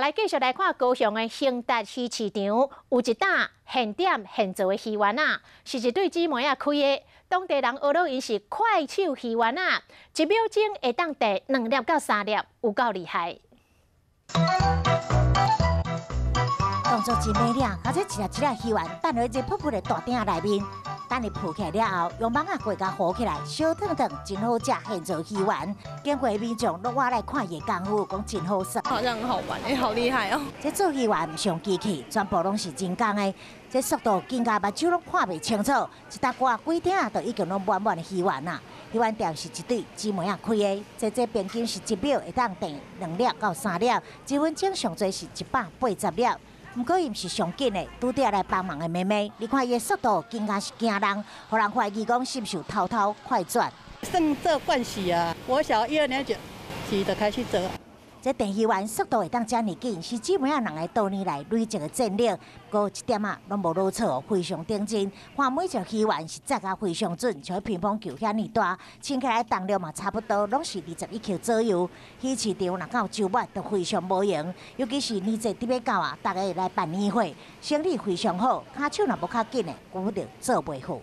來繼續來看高雄的興達魚市場，有一擔現點現做的魚丸仔，是一對姊妹仔開的。當地人學囉𪜶是快手魚丸仔，1秒鐘會當糞2粒到3粒，有夠厲害。動作真美靚，而且一粒一粒魚丸放佇這噗噗的大鼎內面，等伊浮起來了後，用網仔過共糊起來，燒燙燙，真好食。現做魚丸，經過民眾攏倚來看伊的功夫，講真好耍。好像很好玩，欸，好厲害哦！這做魚丸毋像機器，全部攏是人工的，這速度緊甲目睭攏看袂清楚，一搭掛幾鼎就已經攏滿滿的魚丸啦。魚丸店是一對姊妹仔開的，這平均是1秒會當糞2粒到3粒，1分鐘上濟是180粒。毋過伊毋是上緊的，拄著來幫忙的妹妹，你看伊的速度更加是驚人，予人懷疑講是毋是有偷偷快轉。算做慣勢啊！我小一二年級時就開始做。這糞魚丸速度會當遮爾緊，是姊妹仔兩个多年來累積的戰力。閣一點仔攏無落錯，非常認真。看每隻魚丸是紮甲非常準，像乒乓球遐爾大，稱起來重量嘛差不多，攏是21克左右。魚市場若到週末都非常無閒，尤其是年節佇欲到啊，大家會來辦年貨，生理非常好，跤手若無較緊的，根本就做袂好。